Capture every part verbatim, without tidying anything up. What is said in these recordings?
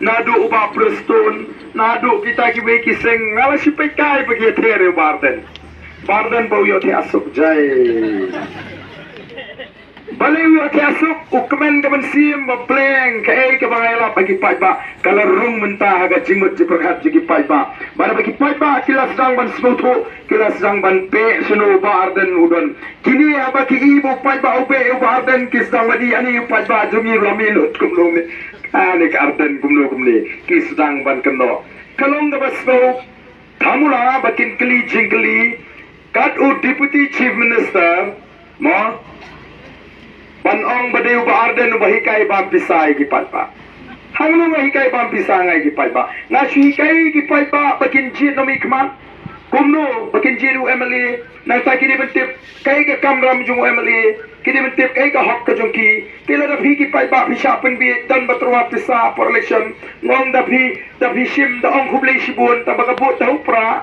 Naduh u Bah Prestone, naduh kita kiwei ki seng, nga la shu peit kai ba ki ïather ïa u Bah Ardent. Bah Ardent ba u ïohthiah suk jai. Balei u ïohthiah suk, u kmen ka mynsiem ba pleng, kaei kaba nga ïalap ha ki paidbah ka la rung mynta ha ka jingmut jingpyrkhat jong ki paidbah. Bad haba ki paidbah ki la sdang ban sngewthuh, ki la sdang ban peit shano u Bah Ardent u don. Kine haba ki i ba u paidbah u beh ïa u Bah Ardent, ki sdang ban i, ani u paidbah jong ngi u la mih lut kumno ne. Ani ka Ardent kumno kumne, ki sdang ban kynnoh. Ka long kaba sngewthuh, tang mula ba kin kylli jingkylli kat u Deputy Chief Minister, mo, ban ong ba dei u Bah Ardent uba hikai bam pisa ïa ki paidbah. Hangno nga hikai bam pisa nga ïa ki paidbah? Nga shu hikai ïa ki paidbah ba kin jied na u mihkhmat. Kumno ba kin jied u M L A? Nangta ki dei ban tip kaei ka kamram jong u M L A, ki dei ban tip kaei ka hok ka jong ki. Te lada phi ki paidbah phi shah pynbieit, don ba tyrwa pisa por election, nga ong da phi, da phi shim, da ong khublei shibun, tang ba ka vote da u Prah.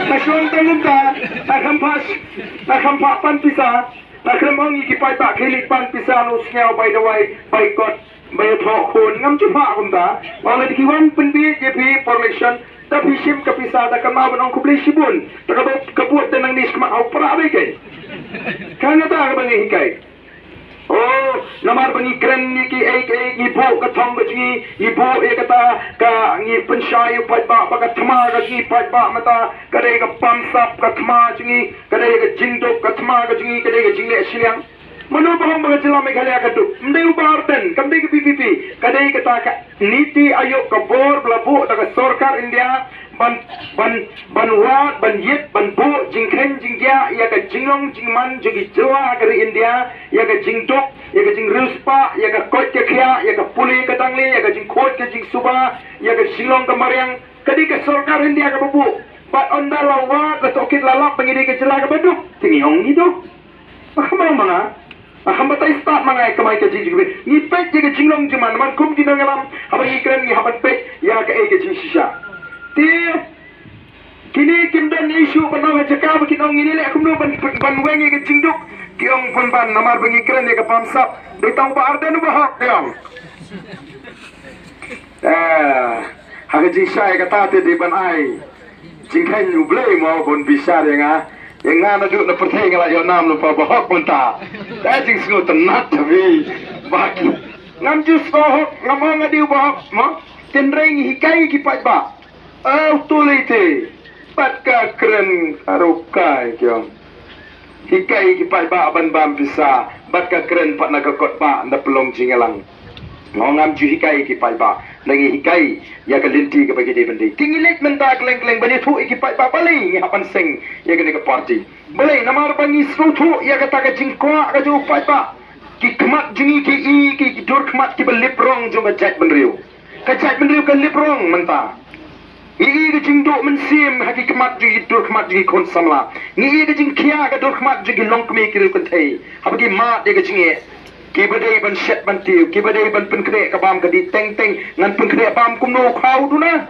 Nga shu ong tang kumta, nga kham phah, nga kham phah pan pisa. Nga khlem ong ïa ki paidbah khie leit pan pisa na u sngew bai dawai, bai kot, bai thoh khun, ngam ju phah kumta. Nga ong lada ki wan pynbieit ïa phi por election, da phi shim ka pisa, da kynmaw ban ong khublei shibun. Da ka vote, ka vote da nangne shakhmat ha u Prah beit keiñ. Kane kata kaba ngi hikai. Oh, namar ba ngi kren ïa kiei kiei, ngi buh ka thong ka jong ngi, ngi buh ïa kata, ka ngi pynshai ïa u paidbah ba ka thma ka jong ngi paidbah mynta ka dei ka bamsap, ka thma jong ngi ka dei ka jingduk, ka thma ka jong ngi ka dei ka jingleh shiliang. Mano ba ong ba ka jylla Meghalaya ka duk? Ym dei u Bah Ardent, kam dei ka V P P, ka dei kata ka NITI Aayog, ka bor ba la buh da ka sorkar India ban, ban, ban wad, ban ïit, ban buh jingkheiñ jingkhiah ïa ka jinglong jingman jong ki jylla ha ka ri India, ïa ka jingduk, ïa ka jingriewspah, ïa ka koit ka khiah, ïa ka pule ka dangle, ïa ka jingkhuid ka jingsuba, ïa ka jinglong ka mariang. Ka dei ka sorkar India kaba buh. Bad ynda la wad, la tohkit, la lap ba ngi dei ka jylla kaba duk, te ngi ong ngi duk. Ba kham ong ma nga, ba kham batai stad ma nga ïa ka kamai ka jing jingpeit. Ngi peit ïa ka jinglong jingman, namar kum ki nongïalam, haba ngi kren ngi hap ban peit ïa kaei ka jingshisha. Te kine kim don issue ban ong ha jaka ba kin ong ngin ïaleh kumno ban, ban weng ïa ka jingduk. Ki ong pynban namar ba ngi kren ïa ka bamsap. Dei tang Bah Ardent uba hok, ki ong. Eh, ha ka jingshai kata te dei ban ai jingkheiñ U Blei mo ban bishar ïa nga. Ïa nga naduh na pyrthei nga la ïoh nam lypa bahok mynta. Ka jingsngewtynnat ha phi. Bah, ngam ju sngewhok, ngam ong nga dei u bahok mo. Tynrai ngi hikai ki paidbah. Au, to lei te. Bad ka kren ka rukai, ki ong. Hikai ki paidbah ban bam pisa, bad ka kren pat na ka kot bah, ynda pynlong jingïalang. Nga ong ngam ju hikai ki paidbah, ngi hikai ïa ka lynti kaba ki dei ban dei. Te ngi leit mynta kylleng kylleng ban ïathuh ïa ki paidbah balei ngi hap ban seng ïa kane ka party. Balei, namar ba ngi sngewthuh ïa kata ka jingkwah ka jong u paidbah. Ki khmat jong ngi ki i ki, ki dur khmat kiba lip rong jong ka jaitbynriew. Ka jaitbynriew ka lip rong mynta. Ngi i ka jingduh mynsiem ha ki khmat jong ki, dur khmat jong ki khun samla. Ngi i ka jingkhia ka dur khmat jong ki longkmie ki riewkynthei. Haba ki mad ïa ka jingeh, kiba dei ban shet ban tiew, kiba dei ban pynkhreh ka bam ka dih teng teng, ngan pynkhreh bam kumno u khaw duna.